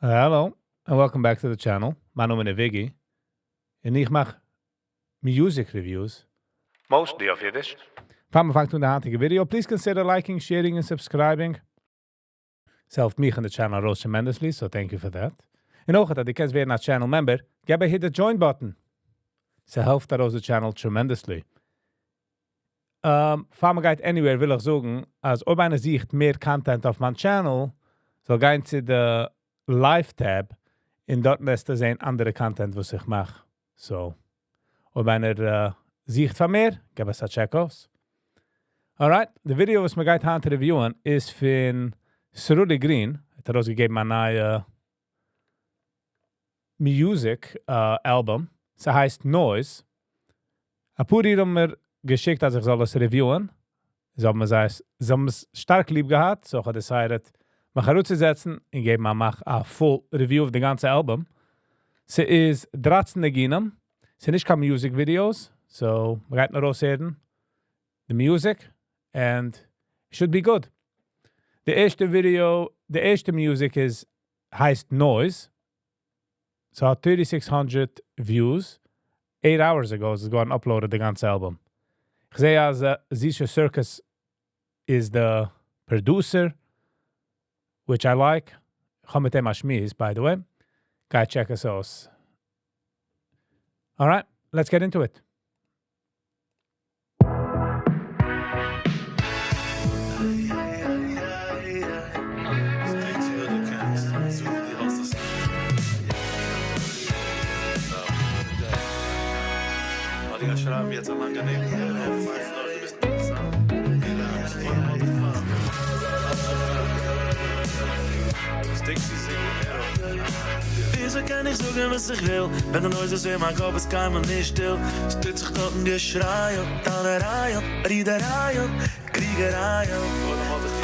Hello and welcome back to the channel. מיין נאמען איז Viggy און איך מאך music reviews. Mostly אויף אידיש. פאר מיר פאנגט אן די היינטיגע video, please consider liking, sharing און subscribing. ס'העלפט מיך און די channel ארויס tremendously, so thank you for that. און אויך אז דו קענסט ווערן א channel member, געב א hit די join button. ס'העלפט ארויס די channel tremendously. פאר מ'גייט anywhere וויל איך זאגן אז אויב איינער זוכט מער content אויף מיין channel, זאל גיין צו די live tab און דארטן וועסטו זען אנדערע content וואס איך מאך. So אויב איינער זוכט פאר מער, געב עס א check אויס. Alright, די ווידיאו וואס מ'גייט היינט review ען איז פון סרולי גרין, ער האט ארויסגעגעבן א נייע music album, ס'הייסט Noise. אפאר אידן האבן מיר געשיקט אז איך זאל עס review ען, זיי האבן עס זיי האבן עס שטארק ליב געהאט, so איך האב decided מיך אראפצוזעצן און געבן א מאך א full review אויף די גאנצע album. ס'איז דרייצן ניגונים, ס'איז נישט קיין music videos, so מ'גייט נאר אויסהערן די music and should be good. די ערשטע ווידיאו, די ערשטע music איז הייסט Noise, ס'האט 3600 views, eight hours ago איז עס געווארן uploaded די גאנצע album. כ'זעה אז זישע סירקוס איז די producer, which I like. כ'האב מיט אים א שמועס by the way. גיי check עס אויס. Alright, let's get into it. וויאזוי קען איך זאגן וואס איך וויל ווען די noise איז אין מיין קאפ איז קיינמאל נישט שטיל? ס'טוט זיך דארטן געשרייען, טענה'רייען, רידערייען, קריגערייען.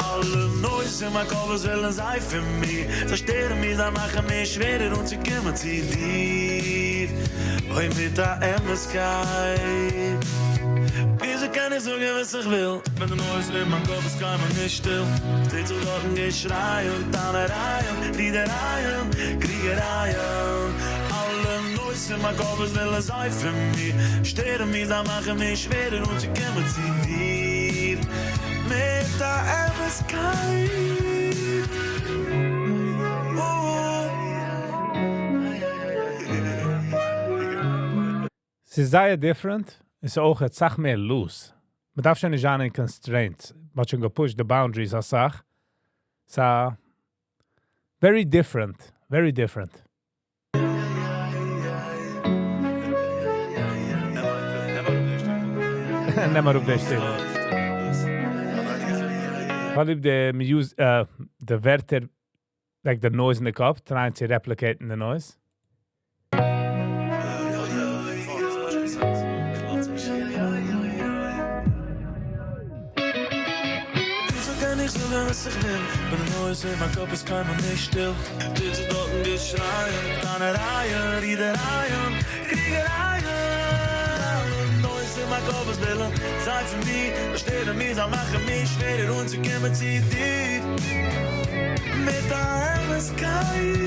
אלע noise אין מיין קאפ וואס ווילן זיי פון מיר? זיי שטערן מיר, זיי מאכן מיר שווערער אנצוקומען צו דיר. אוי מיט א אמת'קייט. וויאזוי קען איך זאגן וואס איך וויל ווען די noise אין מיין קאפ איז קיינמאל נישט שטיל? ס'טוט זיך דארטן געשרייען, טענה'רייען, רידערייען, קריגערייען. אלע noise אין מיין קאפ וואס ווילן זיי פון מיר? שטערן מיר, זיי מאכן מיר שווערער אנצוקומען צו דיר מיט א אמת'קייט. ס'איז זייער different, און ס'איז אויך אסאך מער loose. מ'דארף שוין נישט זיין אין constraints. מ'האט שוין גע push ט די boundaries אסאך. ס'א very different, very different. נעם אראפ די שטיקל. כ'האב ליב די music, די ווערטער, like די noise אין די קאפ, trying צו replicate ן די noise. וויאזוי קען איך זאגן וואס איך וויל ווען די noise אין מיין קאפ איז קיינמאל נישט שטיל? טוט זיך דארטן געשרייען, טענה'רייען, רידערייען, קריגערייען. אלע noise אין מיין קאפ וואס ווילן זיי פון מיר? זיי שטערן מיר, זיי מאכן מיר שווערער אנצוקומען צו דיר מיט א אמת'קייט.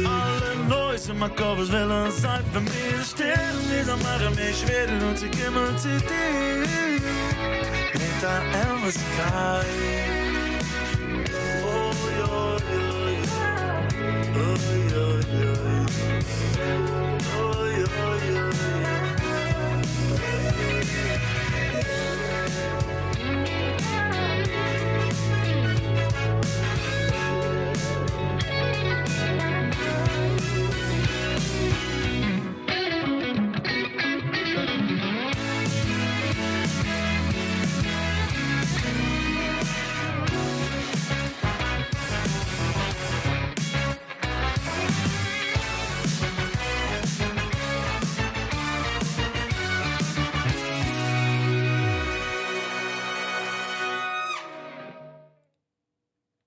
אלע noise אין מיין קאפ וואס ווילן זיי פון מיר? זיי שטערן מיר, זיי מאכן מיר שווערער אנצוקומען צו דיר מיט א אמת'קייט. אוי אוי אוי אוי אוי אוי אוי אוי.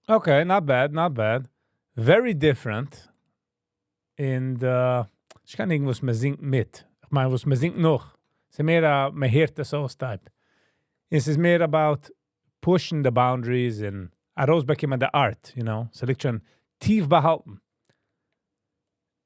Okay, not bad, not bad. Very different. און נישט קיין ניגון וואס מען זינגט מיט. איך מיין וואס מען זינגט נאך. ס'איז מער א מען הערט עס אויס type. און ס'איז מער about push ן די boundaries און ארויסבאקומען די art, you know. ס'ליגט שוין טיף באהאלטן.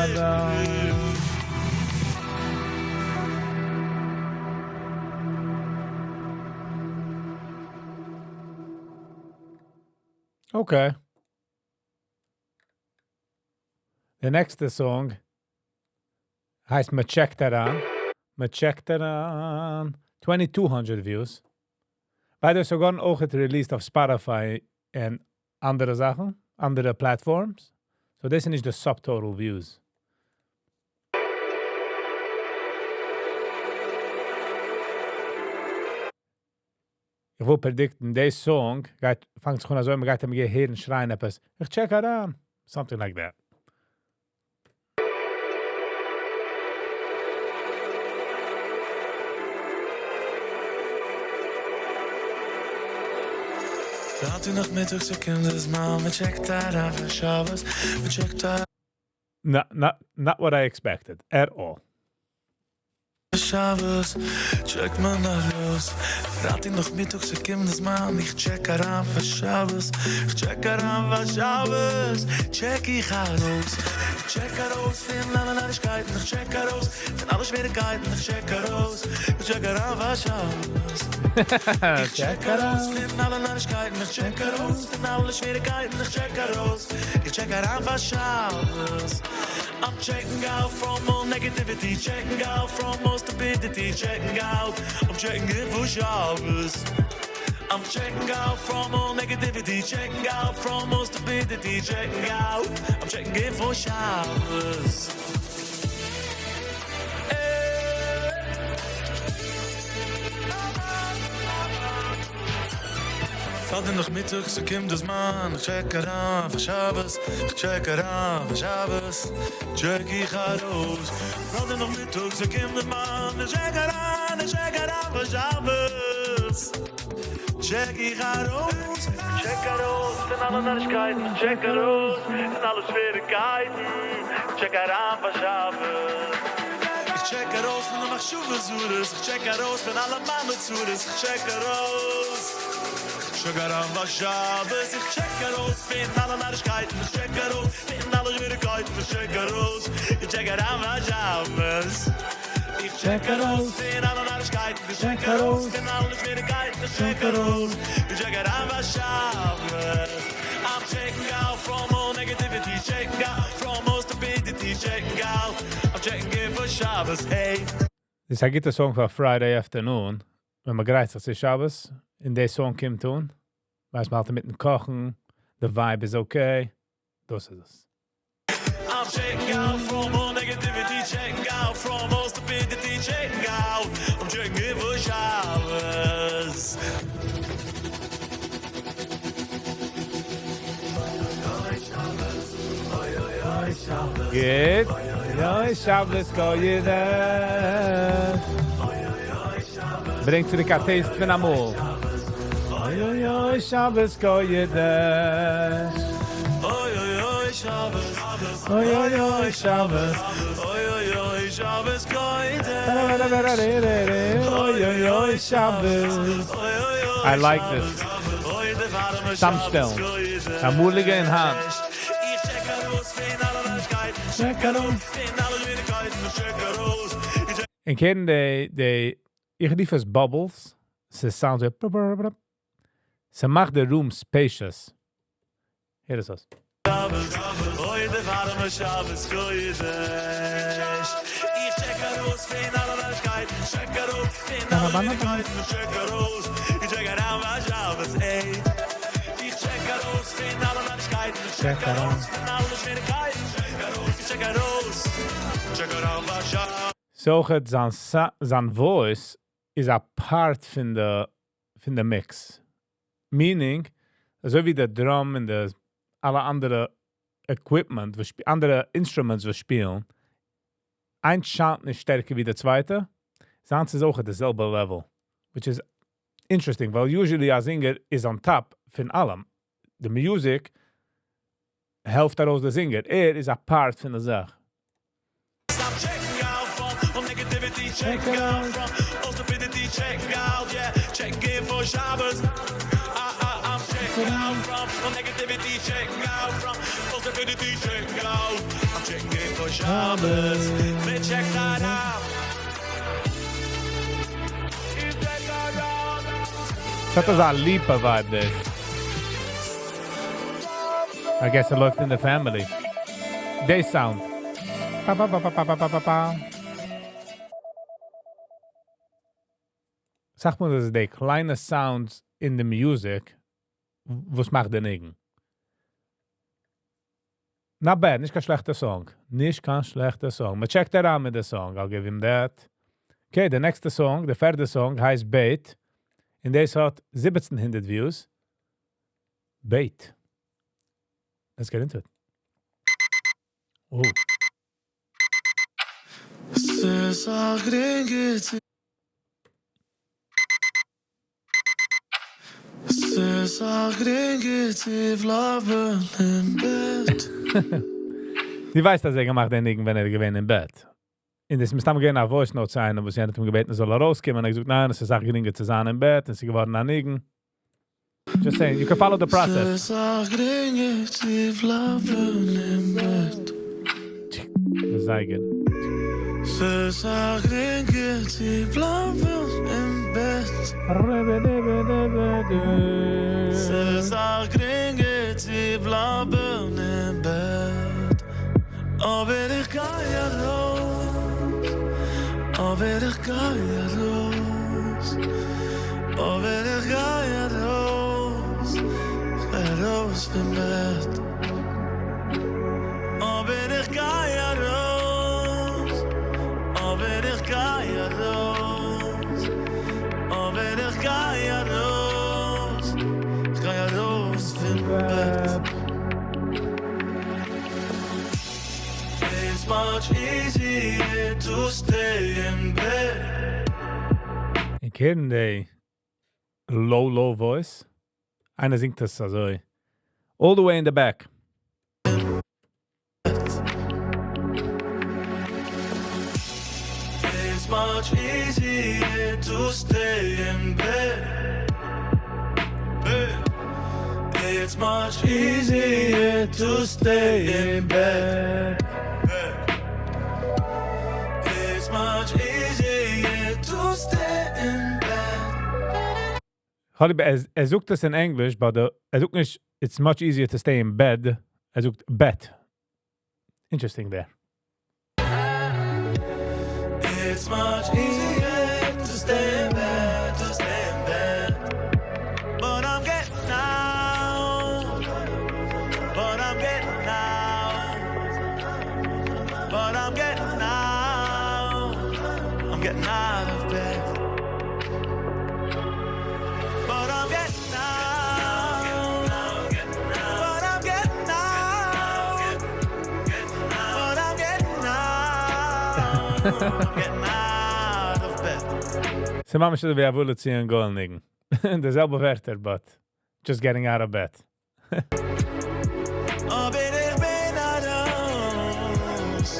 אריין. Okay. די נעקסטע song הייסט מ'טשעקט אריין. מ'טשעקט אריין. 2200 views. By the way, ס'געווארן אויך released אויף Spotify און אנדערע זאכן, אנדערע platforms. So דאס איז נישט די subtotal views. איך וויל predict ן, די song גייט, פאנגט זיך אן אזוי, מ'גייט אים הערן שרייען עפעס. איך check אריין. Something like that. פרייטאג נאכמיטאג ס'קומט דער זמן, מ'טשעקט אריין פאר שבת, מ'טשעקט אריין Not what I expected at all. שבת, טשעקט מען ארויס. פרייטאג נאכמיטאג ס'קומט דער זמן, איך check אריין פאר שבת, איך check אריין פאר שבת, check איך ארויס. איך check ארויס פון אלע נארישקייטן, איך check ארויס פון אלע שוועריגקייטן, איך check ארויס, איך check אריין פאר שבת. איך check ארויס פון אלע נארישקייטן, איך check ארויס פון אלע שוועריגקייטן, איך check ארויס, איך check אריין פאר שבת. I'm checking out from all negativity, checking out from all stupidity, checking out, I'm checking in for Shabbos. I'm checking out from all negativity, checking out from all stupidity, checking out, I'm checking in for Shabbos. פרייטאג נאכמיטאג, ס'קומט דער זמן, איך check אריין פאר שבת, איך check אריין פאר שבת, check איך ארויס. פרייטאג נאכמיטאג, ס'קומט דער זמן, איך check אריין, איך check אריין פאר שבת, check איך ארויס. Check ארויס פון אלע נארישקייטן, check ארויס פון אלע שוועריגקייטן, check אריין פאר שבת. איך check ארויס פון די מחשבות זרות, איך check ארויס פון אלע מיינע צרות, איך check ארויס. Check אריין פאר שבת, איך check ארויס פון אלע נארישקייטן, איך check ארויס פון אלע שוועריגקייטן, איך check ארויס, איך check אריין פאר שבת. איך check ארויס פון אלע נארישקייטן, איך check ארויס פון אלע שוועריגקייטן, איך check ארויס, איך check אריין פאר שבת. I'm checking out from all negativity, checking out from all stupidity, checking out, I'm checking in for Shabbos, hey. דאס איז א גוטע song פאר Friday afternoon, ווען מ'גרייט זיך צו שבת, און די song קומט אן, ווייסט מ'האלט אינמיטן קאכן, the vibe is okay, דאס איז עס. I'm checking out from all negativity, checking out from all stupidity, checking out, I'm checking in for Shabbos. גוט. יא, שבת קודש. ברענגט צוריק א taste פון אמאל. אוי אוי אוי, שבת קודש. אוי אוי אוי, שבת. אוי אוי אוי, שבת. אוי אוי אוי, שבת קודש. אוי אוי אוי, שבת. אוי אוי אוי, I like this. אוי, דער ווארעמער צאמשטעלן. שבת קודש. אמאליגע אין האנט. איך check ארויס פון אלע נארישקייטן. Check ארויס. פון אלע שוועריגקייטן, check ארויס. און קען די, די, איך רוף עס bubbles. ס'sound אזוי. ס'מאכט די room spacious. הער עס אויס. אוי, דער ווארעמער שבת קודש. איך check ארויס פון אלע נארישקייטן, check ארויס פון אלע שוועריגקייטן, check ארויס. איך check אריין פאר שבת, ey. איך check ארויס פון אלע נארישקייטן, check ארויס פון אלע שוועריגקייטן, check ארויס, איך check ארויס. Check אריין פאר שבת. So האט זיין voice איז א part פון די mix. Meaning, אזוי ווי די drum און די אלע אנדערע equipment, וואס אנדערע instruments וואס שפילן, איינס שיינט נישט שטערקער ווי דער צווייטע, זיינס איז אויך at the זעלבע level. Which is interesting, ווייל usually א singer איז on top פון אלעם. The music העלפט ארויס דער singer. ער איז א part פון דער זאך. I'm checking out from all negativity, checking out from all stupidity, checking out, yeah, checking in for Shabbos. I'm checking ס'האט אזא ליפא vibe דאס. I guess ער לויפט אין די family. די sound. Pa pa pa pa pa pa pa pa. זאג מאל, דאס איז די קליינע sounds אין די music, וואס מאכט די ניגון. Not bad, נישט קיין שלעכטע song. נישט קיין שלעכטע song. מען check ט אריין מיט די song, I'll give him that. Okay, די נעקסטע song, די פערטע song, הייסט בעט. און דאס האט 1700 views. בעט. Let's get into it. Oh. ס'איז א גרינגער צו ס'איז א גרינגער צו בלייבן אין בעט. דו ווייסט, אז ער געמאכט דעם ניגון, ווען ער געווען אין בעט. און דאס מסתם געווען א voice note צו איינעם, וואס יענער האט אים געבעטן, ער זאל ארויסקומען. ער האט געזאגט, ניין, עס איז אסאך גרינגער צו זיין אין בעט, און עס איז געווארן א ניגון. Just saying, you can follow the process. ס'איז א גרינגער צו בלייבן אין בעט. די זייגער. ס'איז א גרינגער צו בלייבן אין בעט. ס'איז א גרינגער צו בלייבן אין בעט. אבער איך גיי ארויס. אבער איך גיי ארויס. אבער איך גיי ארויס. איך גיי ארויס פון בעט. אבער איך גיי ארויס. אבער איך גיי ארויס. אבער איך גיי ארויס. איך גיי ארויס פון בעט. It's much easier to stay in bed. איך קען די low, low voice. איינער זינגט דאס אזוי. All the way in the back. It's much easier to stay in bed. Bed. It's much easier to stay in bed. Bed. It's much easier to stay in bed. האליב, ער זאגט עס אין ענגליש, but ער זאגט נישט, "It's much easier to stay in bed." ער זאגט בעט. Interesting there. It's much easier to stay in bed, to stay in bed. But I'm getting out. But I'm getting out. But I'm getting out. I'm getting out of bed. But I'm getting out. But I'm getting out. But I'm getting out. I'm getting out of bed. ס'איז ממש ווי ובא לציון גואל ניגון. די זעלבע ווערטער, but just getting out of bed. אבער איך בין ארויס.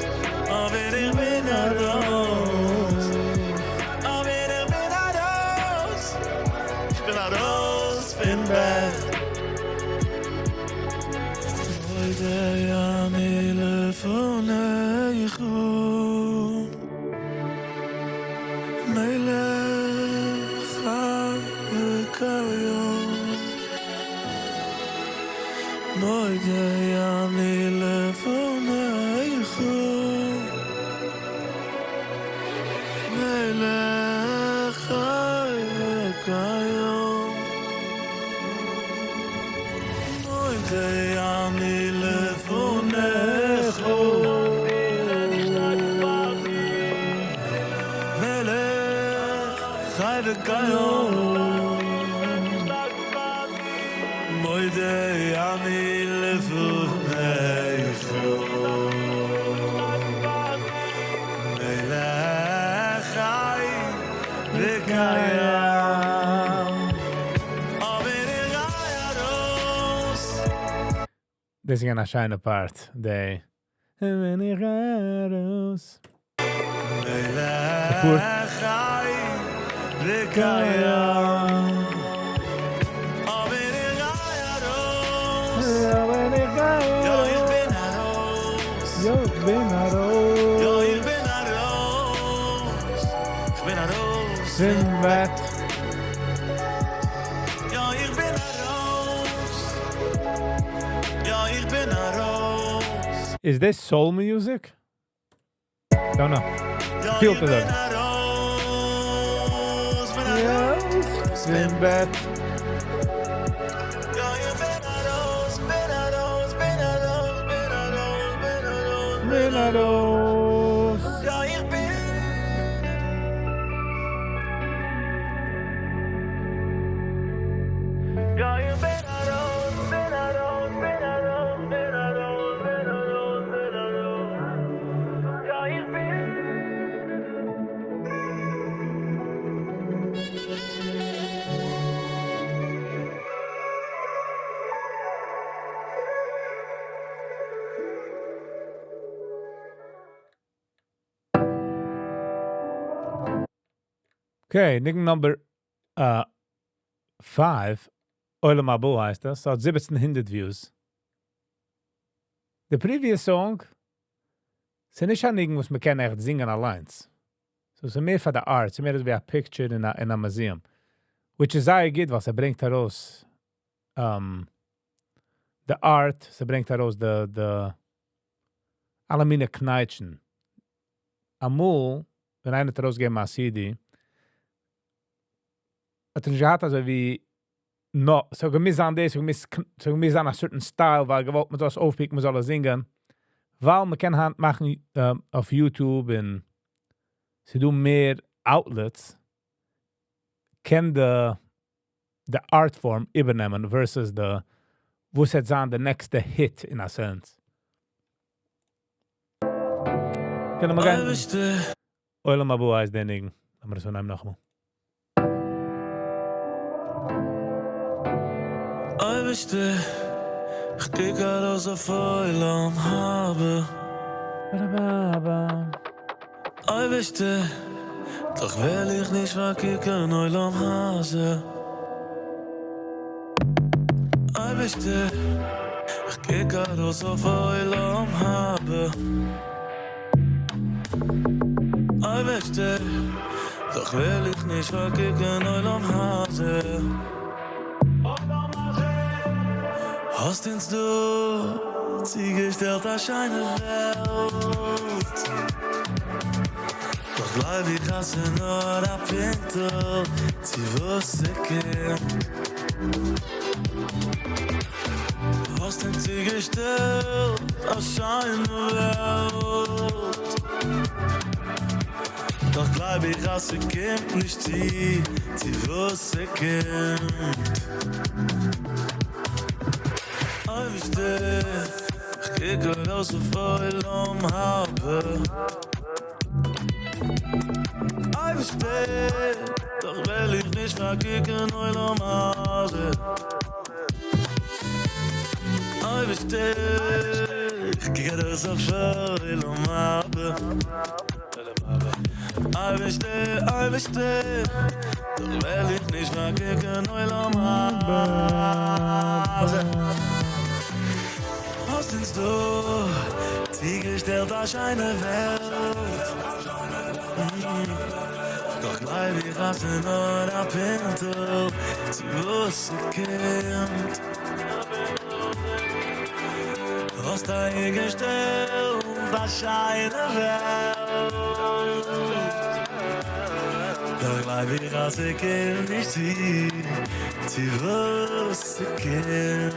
אבער איך בין ארויס. אבער איך בין ארויס. איך בין ארויס פון בעט. מודה אני לפניך מלך חי וקיים. מודה אני לפניך מלך חי וקיים. מודה אני לפניך מלך חי וקיים. מודה אני לפניך מלך חי וקיים. אבער איך גיי ארויס. דאס איז א שיינע part. די ווען איך ארויס. מלך חי וקיים. אבער איך גיי יא, איך בין ארויס. יא, איך בין ארויס. איך בין ארויס פון בעט. יא, איך בין ארויס. יא, איך בין ארויס. Is this soul music? Don't know. יא, פילט איך עס בין אזוי. ארויס. בין ארויס פון בעט. יא, איך בין ארויס, בין ארויס, בין ארויס, בין ארויס, בין ארויס, בין ארויס. יא, איך בין. יא, איך בין ארויס, בין ארויס, בין ארויס, בין ארויס, בין ארויס, בין ארויס. יא, איך בין. Okay, ניגון number 5. עולם הבא הייסט דאס. האט 1700 views. The previous song, ס'איז נישט א ניגון, וואס מ'קען עכט זינגען אליין. So ס'איז מער פאר די art, ס'איז מער ווי א picture in a museum. Which איז זייער גוט, ווייל ס'ברענגט ארויס the art, ס'ברענגט ארויס the אלע מיני קנייטשן. אמאל, ווען איינער האט ארויסגעגעבן א CD, האט ער נישט געהאט אזוי ווי, no, ס'האט געמוזט זיין דאס, ס'האט געמוזט זיין a certain style, ווייל געוואלט מ'זאל עס אויפפיקן, מ'זאל עס זינגען. ווייל מ'קען היינט מאכן אויף YouTube און ס'דא מער outlets, קען the art form איבערנעמען versus the וואס וועט זיין the next hit in a sense. קען מען גיין? אייבערשטער. עולם הבא הייסט דער ניגון. לאמיר עס אנהייבן נאכאמאל. אייבערשטער, איך קוק ארויס אויף עולם הבא. Ba-da-ba-ba. אייבערשטער, דאך וויל איך נישט פארקוקן עולם הזה. אייבערשטער, איך קוק ארויס אויף עולם הבא. אייבערשטער, דאך וויל איך נישט פארקוקן עולם הזה. האסט אונז דא צוגעשטעלט א שיינע וועלט. דאך גלייב איך אז ס'איז נאר א פינטל צו וואס ס'קומט. האסט אונז צוגעשטעלט א שיינע וועלט. דאך גלייב איך אז ס'קומט נישט צו, צו וואס ס'קומט. אייבערשטער, איך קוק ארויס אויף עולם הבא. אייבערשטער, דאך וויל איך נישט פארקוקן עולם הזה. אייבערשטער, איך קוק ארויס אויף עולם הבא. אייבערשטער, אייבערשטער, דאך וויל איך נישט פארקוקן עולם הזה. האסט אונז דא צוגעשטעלט א שיינע וועלט. דאך גלייב איך אז ס'איז נאר א פינטל צו וואס ס'קומט. האסט אהינגעשטעלט א שיינע וועלט. דאך גלייב איך אז ס'קומט נישט צו, צו וואס ס'קומט.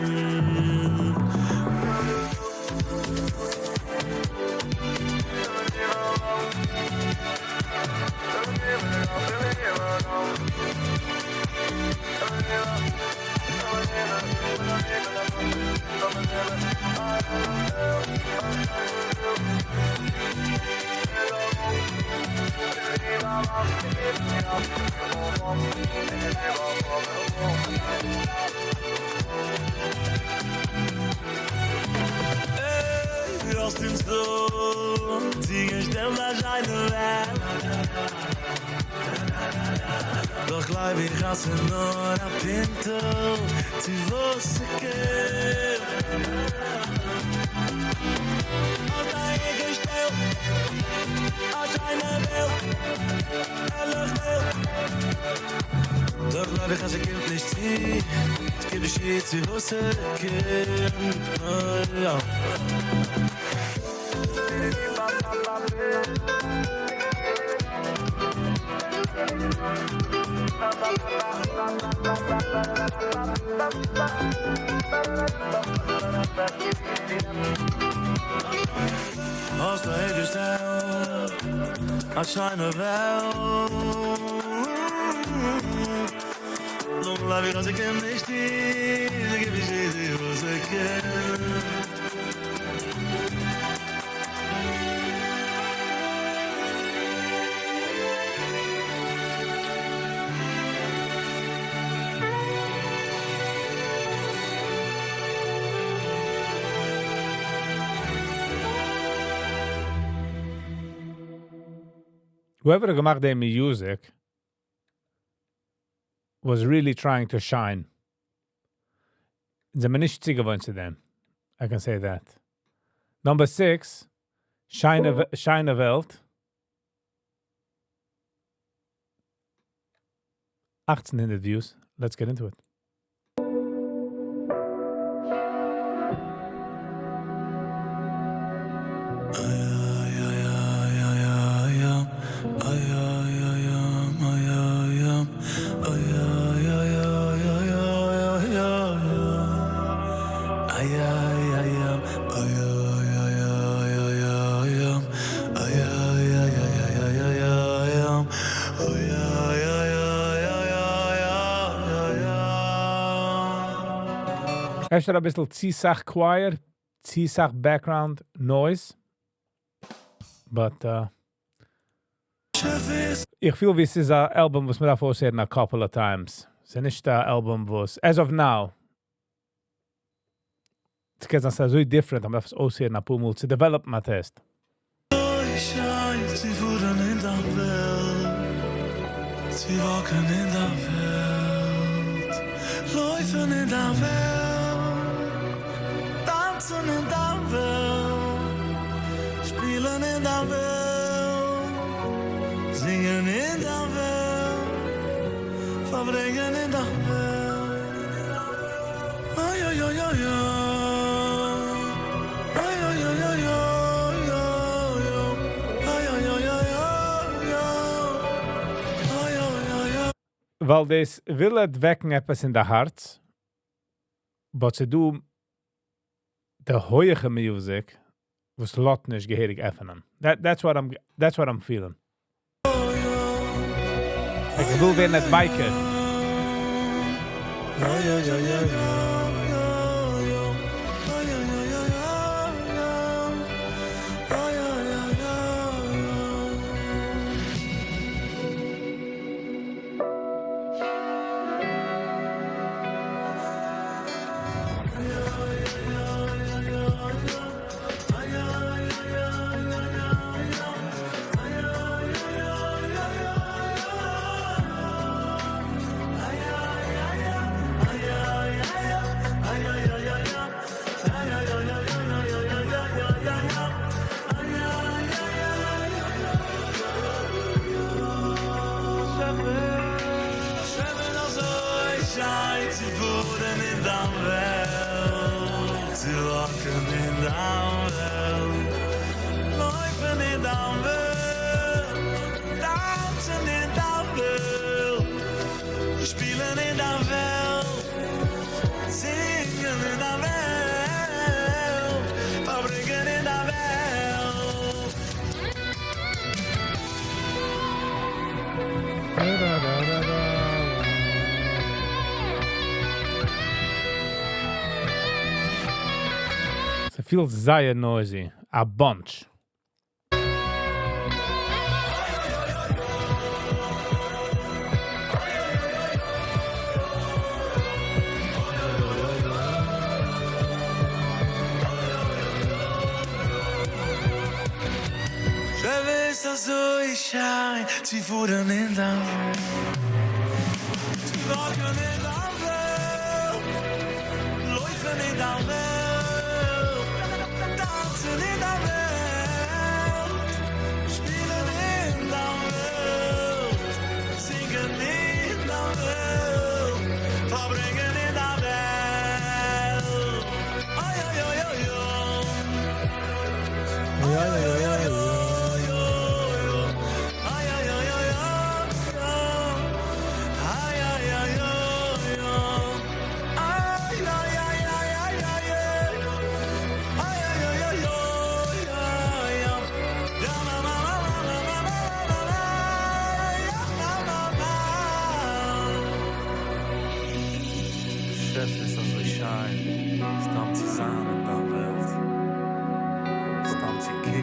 Ey, האסט אונז דא צוגעשטעלט א שיינע וועלט. דאך גלייב איך אז ס'איז נאר א פינטל צו וואס ס'קומט. לייב איך אז איך קומט נישט צו איך גיב נישט צו וואס ער קומט יא. האסט אהערגעשטעלט א שיינע וועלט נאר לייב איך אז איך קען נישט איך גיב נישט צו וואס ער קומט. Whoever האט געמאכט די music was really trying to shine. זענען מיר נישט צוגעוואוינט צו דעם. I can say that. Number 6, שיינע, שיינע וועלט. 1800 views. Let's get into it. אפשר א ביסל צו סאך choir, צו סאך background noise. But איך פיל ווי עס איז א album וואס מען דארף אויסהערן a couple of times. עס איז נישט א album וואס, as of now, עס קען זיין ס'איז אזוי different, מען דארף עס אויסהערן א פאר מאל צו develop ן א taste. צו פארן אין דער וועלט, צו walk ן אין דער וועלט, לויפן אין דער וועלט, טאנצן אין דער וועלט, שפילן אין דער וועלט, זינגען אין דער וועלט, פארברענגען אין דער וועלט. איי איי איי איי איי איי איי איי איי איי איי איי איי איי איי. ווייל דאס וויל ערוועקן עפעס אין די הארץ, but ס'דא די הויכע music, וואס לאזט נישט געהעריג עפענען. That's what I'm feeling. איך וויל ווערן א biker. איי איי איי איי איי איי איי איי שיין צו פארן אין דער וועלט, צו walk ן אין דער וועלט, לויפן אין דער וועלט, טאנצן אין דער וועלט, שפילן אין דער וועלט, זינגען אין דער וועלט, פארברענגען אין דער וועלט. ס'פילט זייער noisy. A bunch. ס'איז אזוי שיין, צו פארן אין דער וועלט, צו walk ן אין דער וועלט, לויפן אין דער וועלט, טאנצן אין דער וועלט, שפילן אין דער וועלט, זינגען אין דער וועלט.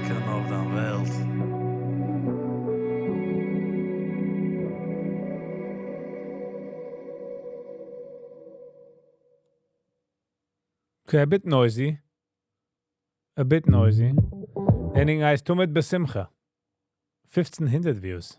קוקן אויף דיין וועלט. Okay, a bit noisy. A bit noisy. דער ניגון הייסט תמיד בשמחה. 1500 views.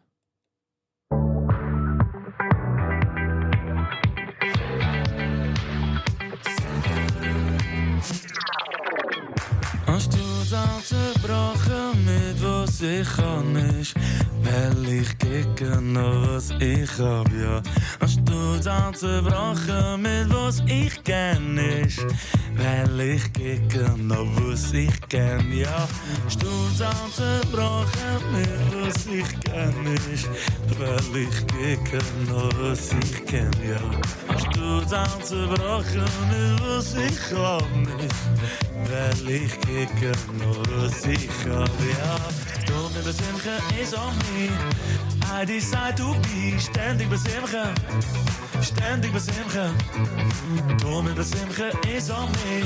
אנשטאט זיין צעבראכן מיט וואס איך האב נישט, וועל איך קוקן אויף וואס איך האב יא. אנשטאט זיין צעבראכן מיט וואס איך קען נישט, וועל איך קוקן אויף וואס איך קען יא. אנשטאט זיין צעבראכן מיט וואס איך קען נישט, וועל איך קוקן אויף וואס איך קען יא. אנשטאט זיין צעבראכן מיט וואס איך האב נישט, וועל איך קוקן אויף וואס איך האב יא. תמיד בשמחה is on me. I decide to be שטענדיג בשמחה, שטענדיג בשמחה. תמיד בשמחה is on me.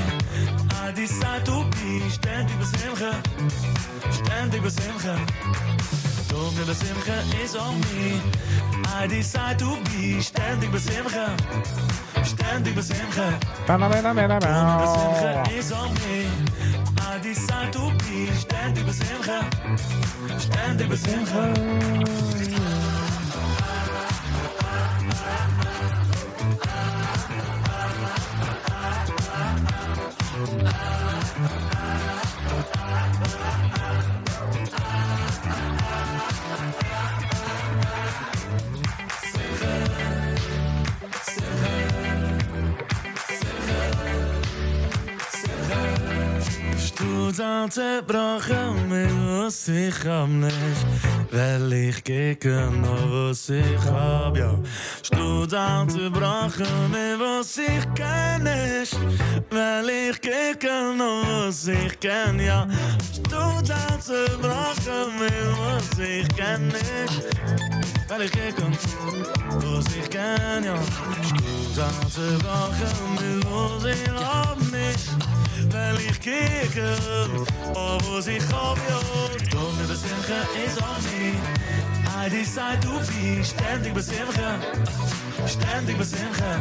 I decide to be שטענדיג בשמחה, שטענדיג בשמחה. תמיד בשמחה is on me. I decide to be שטענדיג בשמחה, שטענדיג בשמחה. תמיד בשמחה is on me. I decide to be שטענדיג בשמחה, שטענדיג בשמחה. אנשטאט זיין צעבראכן מיט וואס איך האב נישט, וועל איך קוקן אויף וואס איך האב יא. אנשטאט זיין צעבראכן מיט וואס איך קען נישט, וועל איך קוקן אויף וואס איך קען יא. אנשטאט זיין צעבראכן מיט וואס איך קען נישט, וועל איך קוקן וואס איך קען יא. אנשטאט זיין צעבראכן מיט וואס איך האב נישט, וועל איך קוקן אויף וואס איך האב יא. תמיד בשמחה is on me. I decide to be שטענדיג בשמחה, שטענדיג בשמחה.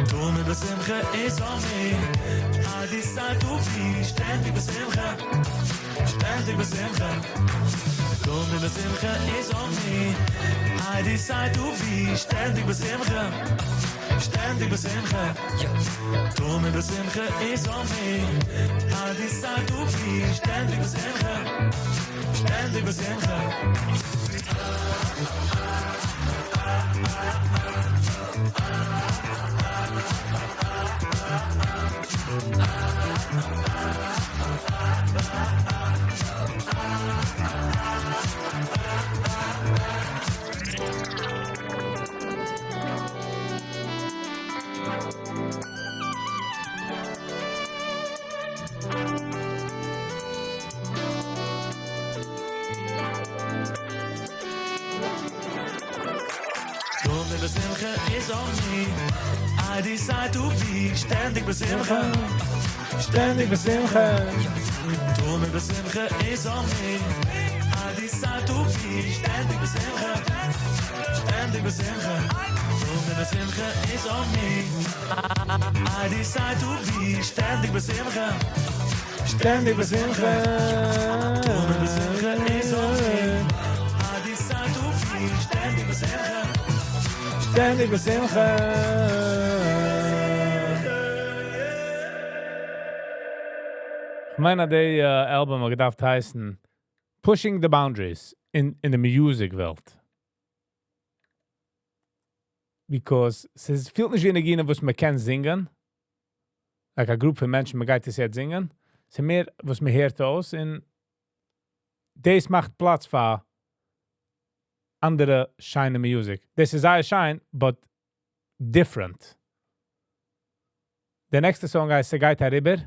תמיד בשמחה is on me. I decide to be שטענדיג בשמחה, שטענדיג בשמחה. תמיד בשמחה is on me. I decide to be שטענדיג בשמחה, שטענדיג בשמחה. תמיד בשמחה is on me. I decide to be שטענדיג בשמחה, שטענדיג בשמחה. תמיד בשמחה is on me. I decide to be שטענדיג בשמחה, שטענדיג בשמחה. תמיד בשמחה is on me. I decide to be שטענדיג בשמחה, שטענדיג בשמחה. תמיד בשמחה is on me. I decide to be שטענדיג בשמחה, שטענדיג בשמחה. תמיד בשמחה is on me. I decide to be שטענדיג בשמחה, שטענדיג בשמחה. איך מיין, די album האט געדארפט הייסן Pushing the Boundaries in the Music וועלט. Because עס פילט נישט ווי ניגונים, וואס מען קען זינגען. Like א group פון מענטשן, מען גייט עס יעצט זינגען. עס איז מער, וואס מען הערט אויס. און דאס מאכט פלאץ פאר אנדערע שיינע music. דאס איז זייער שיין, but different. דער נעקסטע song הייסט ס'גייט אריבער.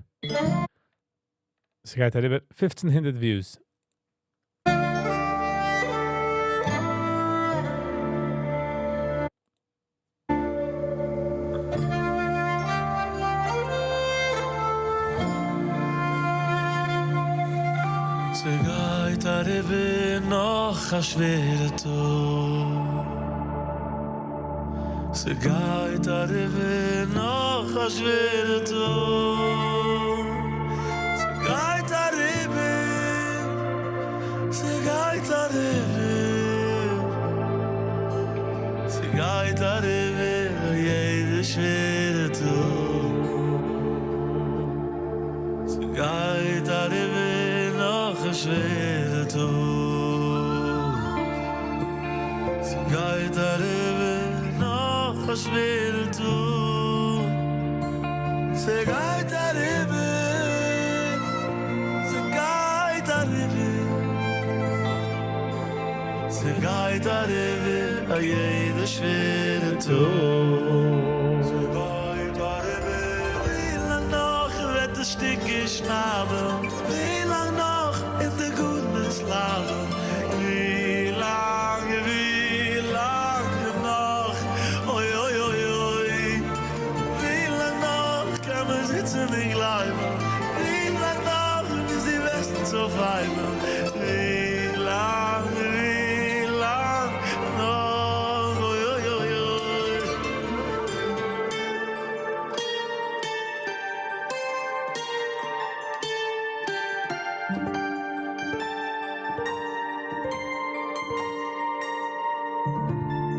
ס'גייט אריבער 1500 views. ס'גייט אריבער נאך א שווערע טאג ס'גייט אריבער נאך א שווערע טאג ס'גייט אריבער ס'גייט אריבער ס'גייט אריבער א יעדע שווערע טאג ס'גייט אריבער נאך א שווערע טאג ס'גייט אריבער נאך א שווערע טאג ס'גייט אריבער ס'גייט אריבער ס'גייט אריבער א יעדע שווערע טאג ס'גייט אריבער ווי לאנג נאך וועט די שטיקער שניידן ווי לאנג נאך אין די גלות ליידן ווי לאנג ווי לאנג נאך אוי אוי אוי אוי ווי לאנג נאך קען מען זיצן און גלייבן ווי לאנג נאך ביז דו וועסט אונז אויפהייבן ווי לאנג ווי לאנג נאך אוי אוי אוי אוי.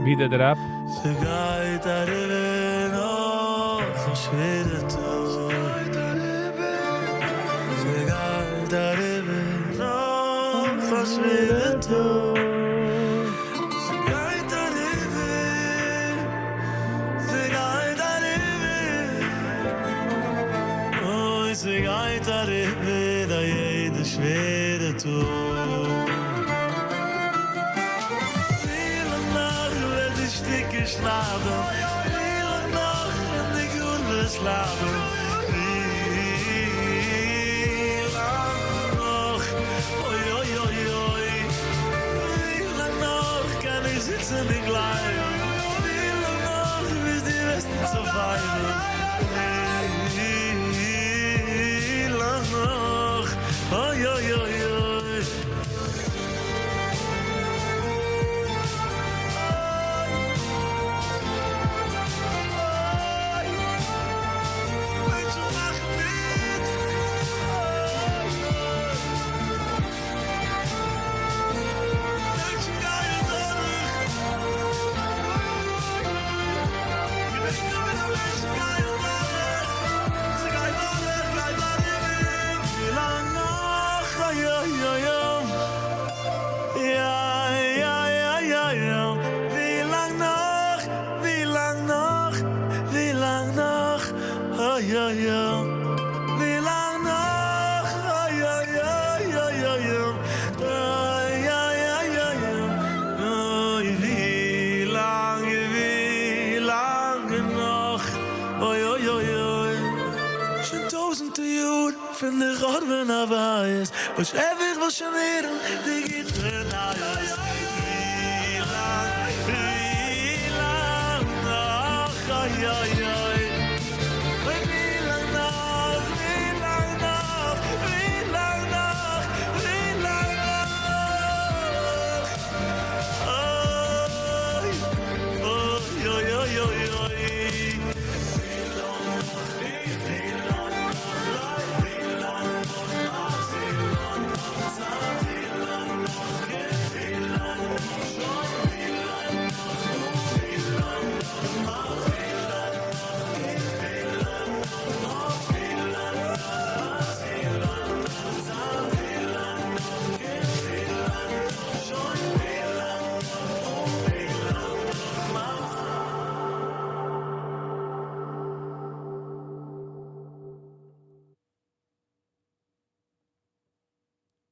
ווידער drop. ס'גייט אריבער נאך א שווערע טאג ס'גייט אריבער נאך א שווערע טאג ס'גייט אריבער ס'גייט אריבער אוי ס'גייט אריבער א יעדע שווערע טאג ווי לאנג נאך וועט די שטיקער שניידן ווי לאנג נאך אין די גלות ליידן ווי לאנג נאך אוי אוי אוי אוי ווי לאנג נאך קען איך זיצן און גלייבן ווי לאנג נאך ביז דו וועסט אונז אויפהייבן ווי לאנג נאך אוי אוי אוי אוי. שוין טויזענטע יאר פון די חורבן הבית, באשעפער איך וויל שוין הערן די גוטע נייעס, ווי לאנג, ווי לאנג נאך, אוי אוי אוי, אוי ווי לאנג נאך, ווי לאנג נאך, ווי לאנג נאך, ווי לאנג נאך, אוי אוי אוי אוי אוי.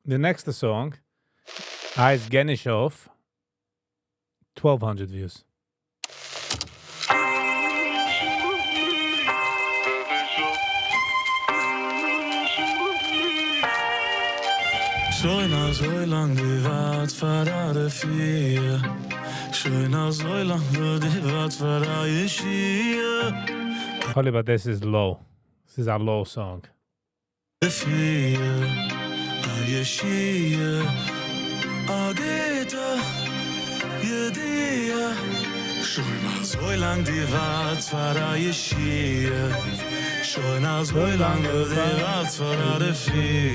די נעקסטע song הייסט גיי נישט אויף, 1200 views. שוין אזוי לאנג דו ווארטסט פאר א רפואה, שוין אזוי לאנג דו ווארטסט פאר א ישועה. Holy, but this is low. This is a low song. רפואה. ישועה, א גוטע ידיעה. שוין אזוי לאנג דו ווארטסט פאר א ישועה, שוין אזוי לאנג דו ווארטסט פאר א רפואה.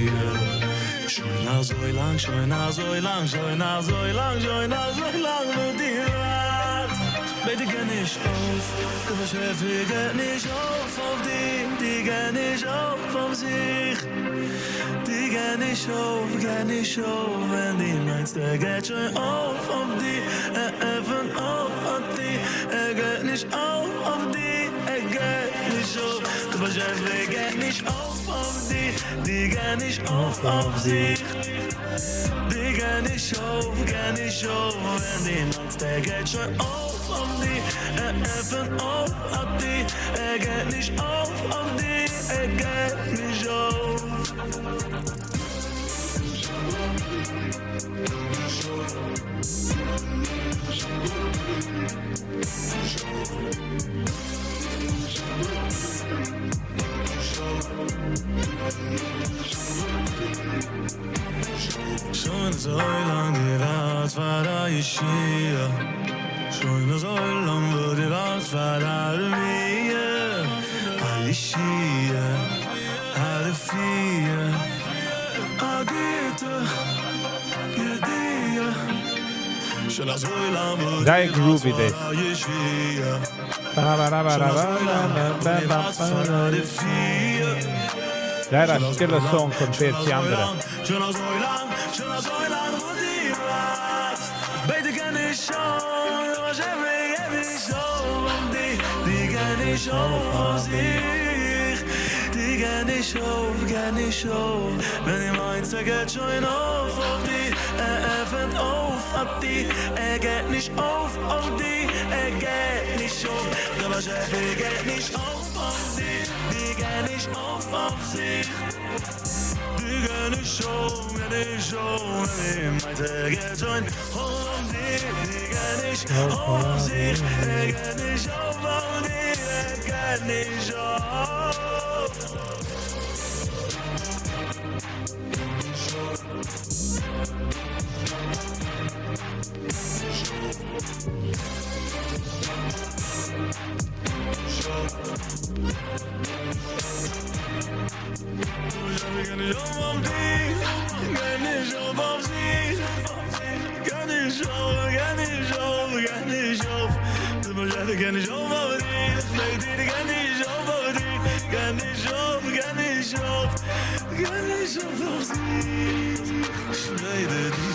שוין אזוי לאנג, שוין אזוי לאנג, שוין אזוי לאנג, שוין אזוי לאנג דו ווארטסט. בעט דיר גיב נישט אויף, דער באשעפער געבט נישט אויף אויף דיר, דו גיב נישט אויף אויף זיך. דו גיב נישט אויף, גיב נישט אויף, ווען דו מיינסט ער געבט שוין אויף אויף דיר, ער עפנט אויף א טיר, ער געבט נישט אויף אויף דיר, ער געבט נישט אויף, דער באשעפער געבט נישט אויף אויף דיר, דו גיב נישט אויף אויף זיך. דו גיב נישט אויף, גיב נישט אויף, ווען דו מיינסט ער געבט שוין אויף אויף דיר, ער עפנט אויף א טיר, ער געבט נישט אויף אויף דיר, ער געבט נישט אויף. שוין אזוי לאנג דו ווארטסט פאר א ישועה, שוין אזוי לאנג דו ווארטסט פאר א רפואה, א ישועה, א רפואה, א גוטע ידיעה. שוין אזוי לאנג דו זייער groovy ווארטסט דאס. פאר א ישועה, שוין אזוי לאנג דו ווארטסט פאר א רפואה. זייער א שטילע song compared צו אנדערע. שוין אזוי לאנג, שוין אזוי לאנג וואו דו ווארטסט. בעט דיר גיב נישט אויף, דער באשעפער געבט נישט אויף אויף דיר, דו גיב נישט אויף אויף זיך. דו גיב נישט אויף, גיב נישט אויף, ווען דו מיינסט ער געבט שוין אויף אויף דיר, ער עפנט אויף א טיר, ער געבט נישט אויף אויף דיר, ער געבט נישט אויף, דער באשעפער געבט נישט אויף אויף דיר, דו גיב נישט אויף אויף זיך. דו גיב נישט אויף, גיב נישט אויף, ווען דו מיינסט ער געבט שוין אויף דיר, דו גיב נישט אויף אויף זיך, ער געבט נישט אויף אויף דיר, ער געבט נישט אויף.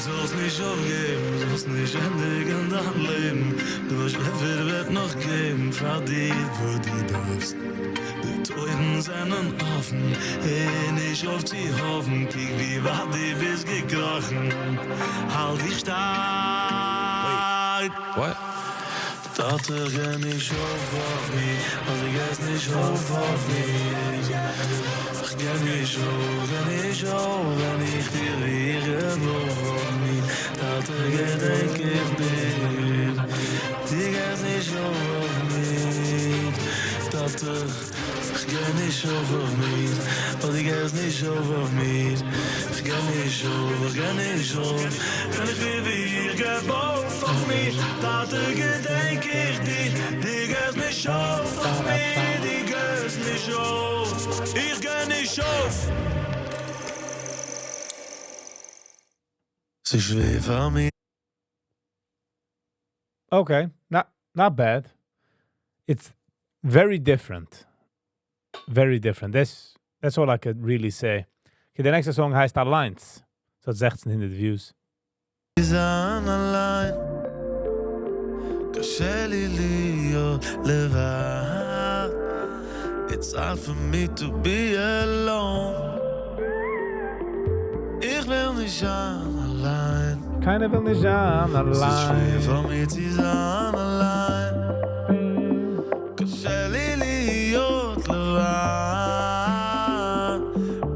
זאלסט נישט אויפגעבן, זאלסט נישט ענדיגן דיין לעבן. דער באשעפער וועט נאך געבן פאר דיר וואס דו דארפסט. די טויערן זענען אפן, הער נישט אויף צו האפן. קוק ווי ווייט דו ביסט געקראכן, האלט דיך שטארק. What? טאטע, גיב נישט אויף אויף מיר, אז דו געבסט נישט אויף אויף מיר. איך גיב נישט אויף, גיב נישט אויף, ווען איך דיר איך געב אויף אויף מיר. טאטע, געדענק איך דיר, דו געבסט נישט אויף אויף מיר. טאטע, איך גיב נישט אויף אויף מיר, ווייל דו געבסט נישט אויף אויף מיר. איך גיב נישט אויף, איך גיב נישט אויף, ווען איך וויל ווי איך געב אויף אויף מיר. טאטע, געדענק איך דיר, דו געבסט נישט אויף אויף מיר, דו געבסט נישט אויף, איך גיב נישט אויף. ס'איז שווער פאר מיר. Okay, not bad. It's very different. Very different. That's all I could really say. Okay, the next song הייסט אליינס. ס'האט 1600 views. זיין אליין. קשה לי להיות לבד. It's hard for me to be alone. איך וויל נישט זיין אליין. קיינער וויל נישט זיין ס'איז שווער אליין. פאר מיר צו זיין אליין. קשה לי להיות לבד.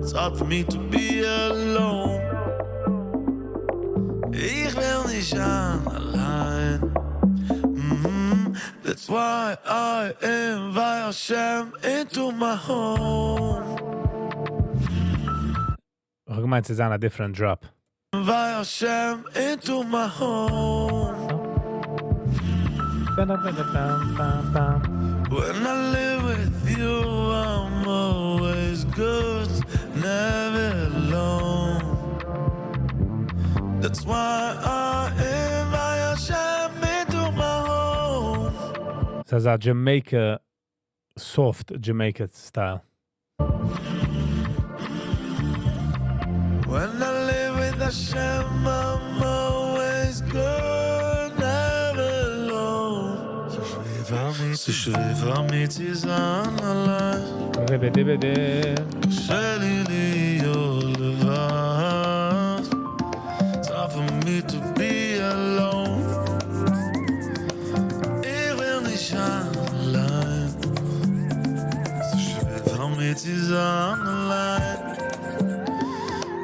It's hard for me to be alone. איך וויל נישט זיין אליין. That's why I invite Hashem into my home. איך האב געמיינט, ס'איז א different drop. Invite Hashem into my home. When I live with you, I'm always good, never alone. That's why I invite Hashem into my home. ס'איז א Jamaica, soft Jamaica style. When I live with Hashem, I'm always good, never alone. ס'שווער פאר מיר צו זיין אליין. קשה לי להיות לבד. It's hard for me to be alone. איך וויל נישט זיין אליין. ס'שווער פאר מיר צו זיין אליין.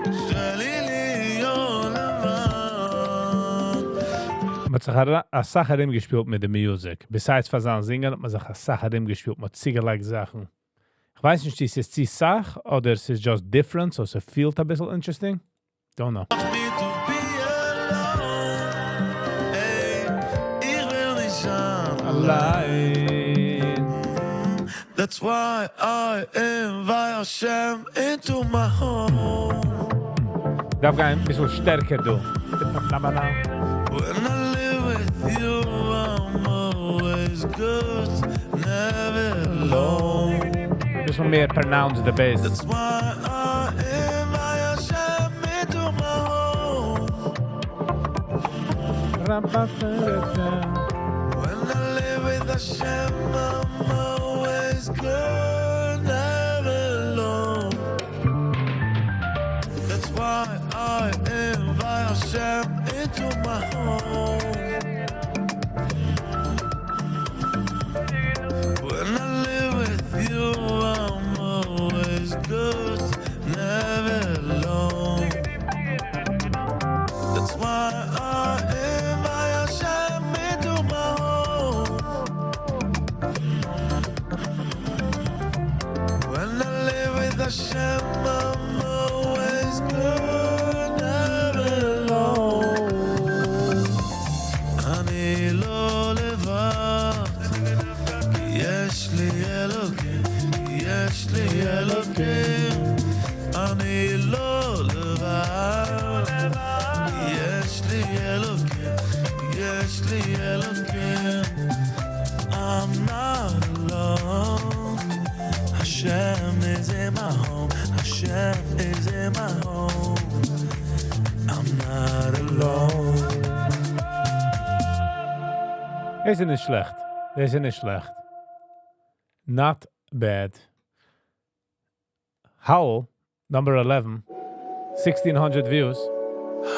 קשה לי להיות לבד. מ'האט זיך א סאך ארומגעשפילט מיט די music. Besides פאר זיין זינגען, האט מען זיך א סאך ארומגעשפילט מיט צוגעלייגט זאכן. איך ווייס נישט, צו ס'איז צו סאך אדער ס'איז just different, so ס'פילט א ביסל interesting. Don't know. Me to be alone. Hey, איך וויל נישט זיין אליין. That's why I invite Hashem into my home. דארף גיין א ביסל שטערקער, דו. When I live with you, I'm always good, never alone. ביסל מער pronounce the bass. That's why I invite Hashem into my home. When I live with Hashem, I'm always good, never alone. That's why I invite Hashem into my home. When I live with you, I'm always good, never alone. That's why I invite Hashem into my home. When I live with Hashem, I'm always good, never alone. אני לא לבד, כי יש לי אלוקים, כי יש לי אלוקים. אני לא לבד, כי יש לי אלוקים, כי יש לי אלוקים. I'm not alone. Hashem is in my home. Hashem is in my home. I'm not alone. דאס איז נישט שלעכט. דאס איז נישט שלעכט. Not bad. Howl, number 11, 1600 views.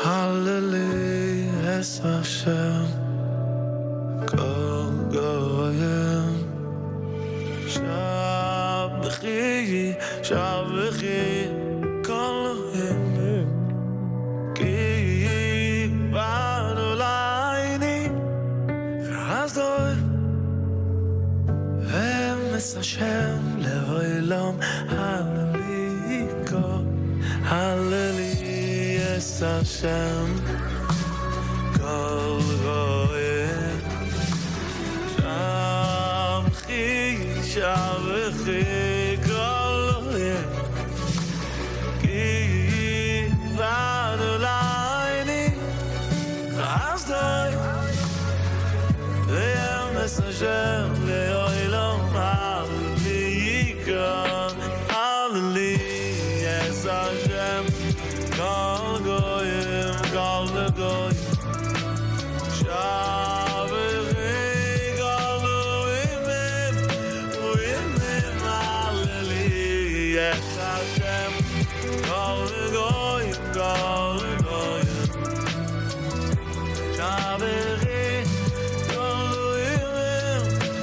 הללי את השם כל גויים שבחי שבחי כל האומים כי באנו לעיני חסדו ואמס השם לעולם הללי כה הללי את השם כל גויים שבחי שבחי כל האומים כי באנו לעיני חסדו ואמס השם לעולם הללי כה הללי את השם כל גויים כל גויים שבחי כל האומים האומים הללי את השם כל גויים כל גויים שבחי כל האומים.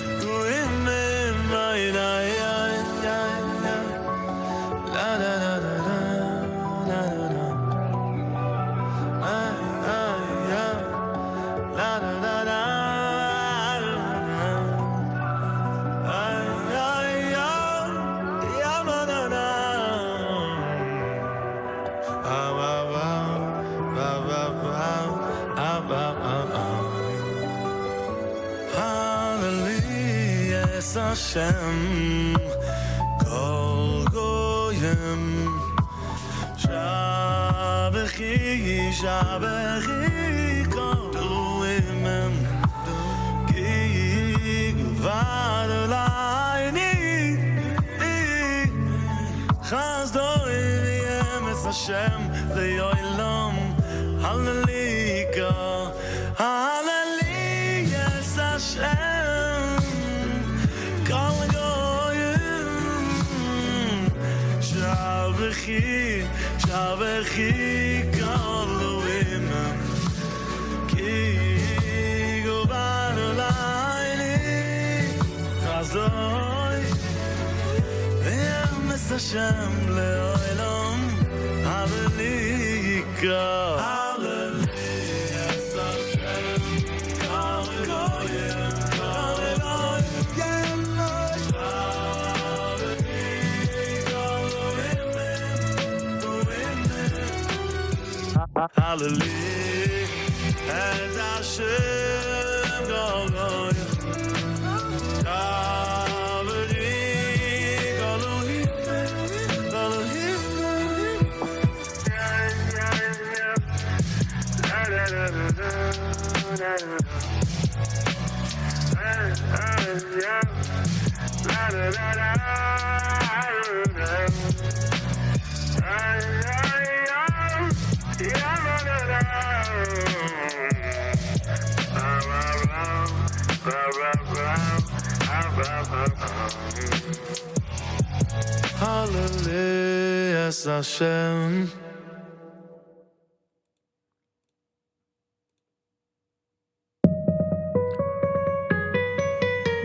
הללי את השם כל גוים שבחי שבחי כל אומם כי גבר עלי חסדו ואמת השם לעולם הלליקה הללי את השם כל גוים שבחי שבחי כל אומם כי גבר עלי חסדו ואמת השם לעולם הלליקה הללי את השם כל גוים כל גוים הללי את השם כל גוים שבחי כל אומם כל אומם הללי את השם.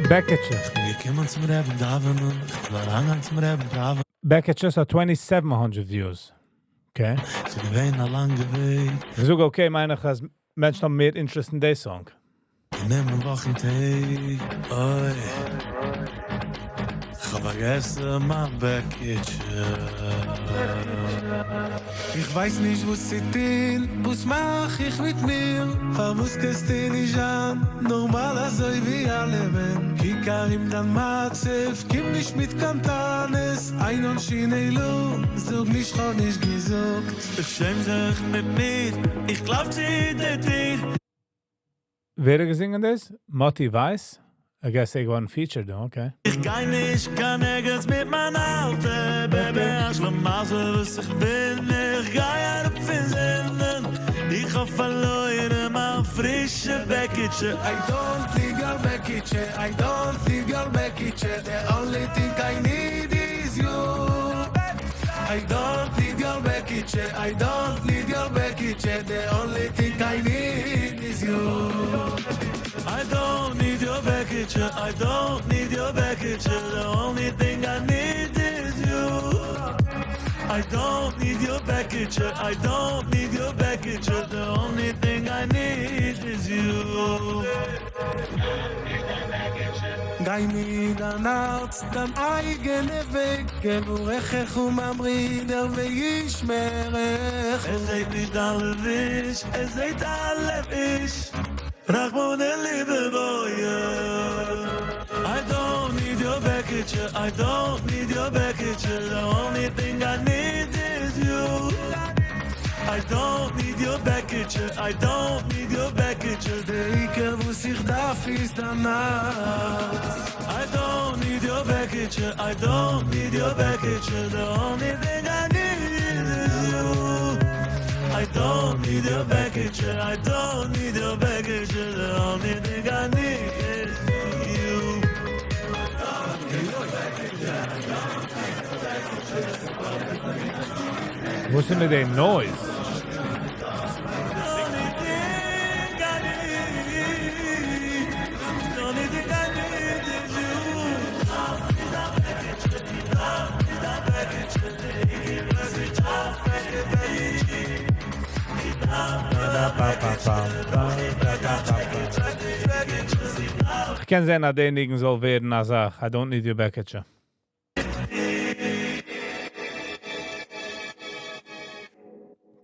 בעקעטשע. איך בין געקומען צום רבי'ן דאווענען, איך וויל אריינגיין צום רבי'ן פראווענען. בעקעטשע האט 2700 views. Okay. ס'איז געווען א לאנגע וועג. איך זאג okay מיין איך אז מענטשן האבן מער interest אין די song. גענומען וואכן טעג, אוי. איך האב פארגעסן מיין בעקיטשע. איך ווייס נישט וואס צו טון, וואס מאך איך מיט מיר? פארוואס קענסטו נישט זיין נארמאל אזוי ווי אלעמען? קוק ארום דיין מצב, קום נישט מיט קיין טענות, איין און זאג נישט כ'האב נישט געזאגט. איך שעם זיך מיט מיר, איך קלאפ צו די טיר. ווער האט געזינגען דאס? מאטי ווייס? I guess they געווארן featured דא, okay. איך גיי נישט קיין ערגעץ מיט מיין אלטע בעבע, א שלימזל וואס איך בין, איך גיי אראפ פון זינען, איך האב פארלוירן מיין פרישע בעקיטשע. I don't need your בעקיטשע, I don't need your בעקיטשע, the only thing I need is you. I don't need your בעקיטשע, I don't need your בעקיטשע, the only thing I need is you. I don't need your בעקיטשע, I don't need your בעקיטשע, the only thing I need is you. I don't need your בעקיטשע, I don't need your בעקיטשע, the only thing I need is you. גיי מיט דיין הארץ, דיין אייגענע וועג, יברכך וממרידר וישמרך. עס זעט נישט דיין לבוש, עס זעט דיין לבוש, רחמנא ליבע I don't need your בעקיטשע, I don't need your בעקיטשע, the only thing I need is you. I don't need your בעקיטשע, I don't need your בעקיטשע, דער עיקר וואס איך דארף איז דיין הארץ. I don't need your בעקיטשע, I don't need your בעקיטשע, the only thing I need is you. I don't need your בעקיטשע, I don't need your בעקיטשע, the only thing I need is you. וואס איז מיט דעם noise? The only thing I need, the only thing I need is you. איך קען זען, אז דער ניגון זאל ווערן א זאך. I don't need your בעקיטשע.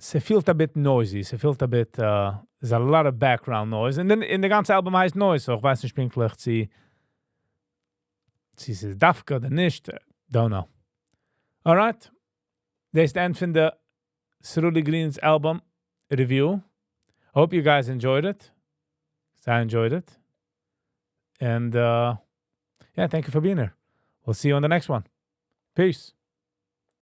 ס'פילט a bit noisy, ס'פילט a bit, there's a lot of background noise. And then אין די גאנצע album הייסט Noise, so איך ווייס נישט פונקטליך צו ס'איז דווקא אדער נישט, don't know. Alright. דאס איז the end פון די Sruli Green's album review. Hope you guys enjoyed it. I enjoyed it. And yeah, thank you for being here. We'll see you on the next one. Peace.